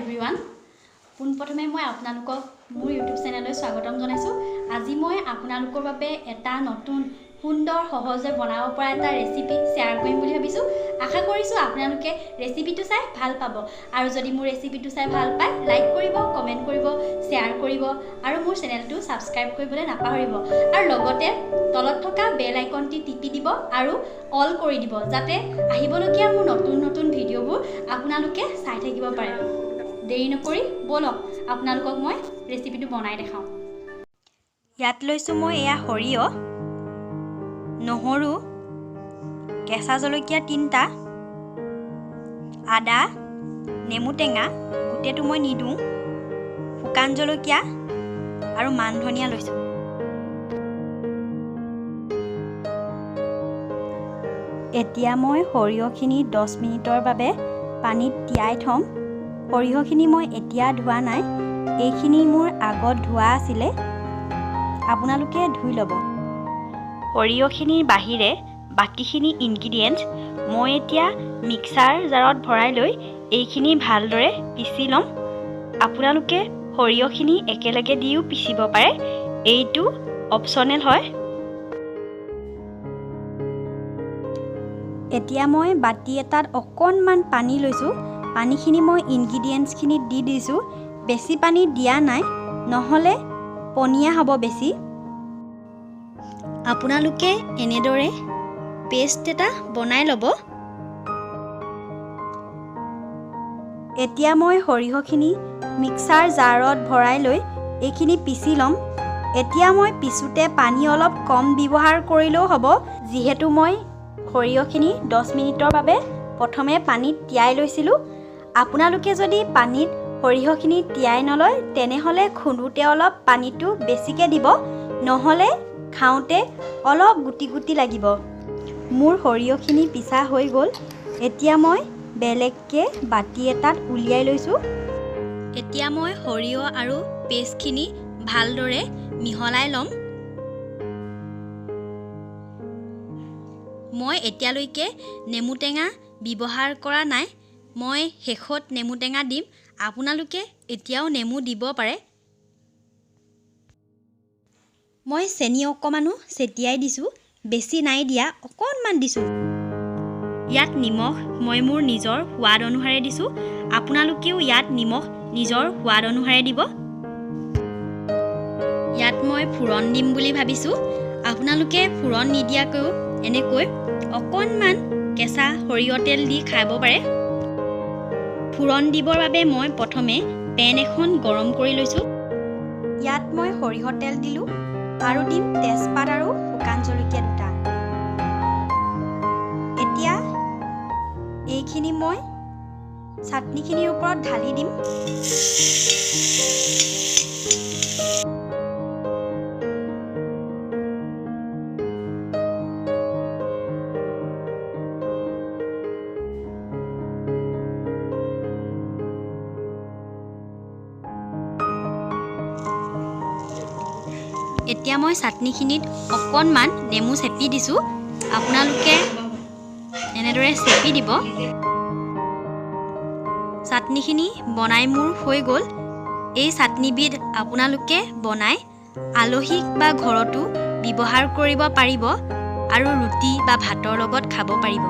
Everyone, পোনপ্ৰথমে মই আপোনালোকক মোৰ ইউটিউব চেনেললৈ স্বাগতম জনাইছোঁ। আজি মই আপোনালোকৰ বাবে এটা নতুন সুন্দৰ সহজে বনাব পৰা এটা ৰেচিপি শ্বেয়াৰ কৰিম বুলি ভাবিছোঁ। আশা কৰিছোঁ আপোনালোকে ৰেচিপিটো চাই ভাল পাব, আৰু যদি মোৰ ৰেচিপিটো চাই ভাল পায় লাইক কৰিব, কমেণ্ট কৰিব, শ্বেয়াৰ কৰিব আৰু মোৰ চেনেলটো ছাবস্ক্ৰাইব কৰিবলৈ নাপাহৰিব, আৰু লগতে তলত থকা বেল আইকনটি টিপি দিব আৰু অল কৰি দিব, যাতে আহিবলগীয়া মোৰ নতুন নতুন ভিডিঅ'বোৰ আপোনালোকে চাই থাকিব পাৰে। দেৰি নকৰি ব'লক আপোনালোকক মই ৰেচিপিটো বনাই দেখাওঁ। ইয়াত লৈছোঁ মই এয়া সৰিয়হ, নহৰু, কেঁচা জলকীয়া 3টা, আদা, নেমু টেঙা গোটেইটো মই নিদিওঁ, শুকান জলকীয়া আৰু মান ধনিয়া লৈছোঁ। এতিয়া মই সৰিয়হখিনি 10 মিনিটৰ বাবে পানীত তিয়াই থ'ম। সৰিয়হখিনি মই এতিয়া ধোৱা নাই, এইখিনি মোৰ আগত ধোৱা আছিলে, আপোনালোকে ধুই ল'ব। সৰিয়হখিনিৰ বাহিৰে বাকীখিনি ইনগ্ৰিডিয়েণ্টছ মই এতিয়া মিক্সাৰ জাৰত ভৰাই লৈ এইখিনি ভালদৰে পিচি ল'ম। আপোনালোকে সৰিয়হখিনি একেলগে দিও পিচিব পাৰে, এইটো অপশ্যনেল হয়। এতিয়া মই বাতি এটাত অকণমান পানী লৈছোঁ। পানীখিনি মই ইনগ্ৰিডিয়েণ্টছখিনিত দি দিছোঁ, বেছি পানী দিয়া নাই, নহ'লে পনীয়া হ'ব বেছি। আপোনালোকে এনেদৰে পেষ্ট এটা বনাই ল'ব। এতিয়া মই সৰিয়হখিনি মিক্সাৰ জাৰত ভৰাই লৈ এইখিনি পিচি ল'ম। এতিয়া মই পিছোঁতে পানী অলপ কম ব্যৱহাৰ কৰিলেও হ'ব, যিহেতু মই সৰিয়হখিনি 10 মিনিটৰ বাবে প্ৰথমে পানীত তিয়াই লৈছিলোঁ। আপোনালোকে যদি পানীত সৰিয়হখিনি তিয়াই নলয় তেনেহ'লে খুন্দোতে অলপ পানীটো বেছিকৈ দিব, নহ'লে খাওঁতে অলপ গুটি গুটি লাগিব। মোৰ সৰিয়হখিনি পিছা হৈ গ'ল। এতিয়া মই বেলেগকৈ বাতি এটাত উলিয়াই লৈছোঁ। এতিয়া মই সৰিয়হ আৰু পেষ্টখিনি ভালদৰে মিহলাই ল'ম। মই এতিয়ালৈকে নেমু টেঙা ব্যৱহাৰ কৰা নাই, মই শেষত নেমু টেঙা দিম। আপোনালোকে এতিয়াও নেমু দিব পাৰে। মই চেনি অকণমানো ছটিয়াই দিছোঁ, বেছি নাই দিয়া, অকণমান দিছোঁ। ইয়াত নিমখ মই মোৰ নিজৰ সোৱাদ অনুসাৰে দিছোঁ, আপোনালোকেও ইয়াত নিমখ নিজৰ সোৱাদ অনুসাৰে দিব। ইয়াত মই ফোৰণ দিম বুলি ভাবিছোঁ। আপোনালোকে ফোৰণ নিদিয়াকৈও এনেকৈ অকণমান কেঁচা সৰিয়হ তেল দি খাব পাৰে। ফোৰণ দিবৰ বাবে মই প্ৰথমে পেন এখন গৰম কৰি লৈছোঁ। ইয়াত মই সৰিয়হ তেল দিলোঁ আৰু দিম তেজপাত আৰু শুকান জলকীয়া 2টা। এতিয়া এইখিনি মই চাটনিখিনিৰ ওপৰত ঢালি দিম। এতিয়া মই চাটনিখিনিত অকণমান নেমু চেপি দিছোঁ, আপোনালোকে এনেদৰে চেপি দিব। চাটনিখিনি বনাই মোৰ হৈ গ'ল। এই চাটনিবিধ আপোনালোকে বনাই আলহীক বা ঘৰতো ব্যৱহাৰ কৰিব পাৰিব আৰু ৰুটি বা ভাতৰ লগত খাব পাৰিব।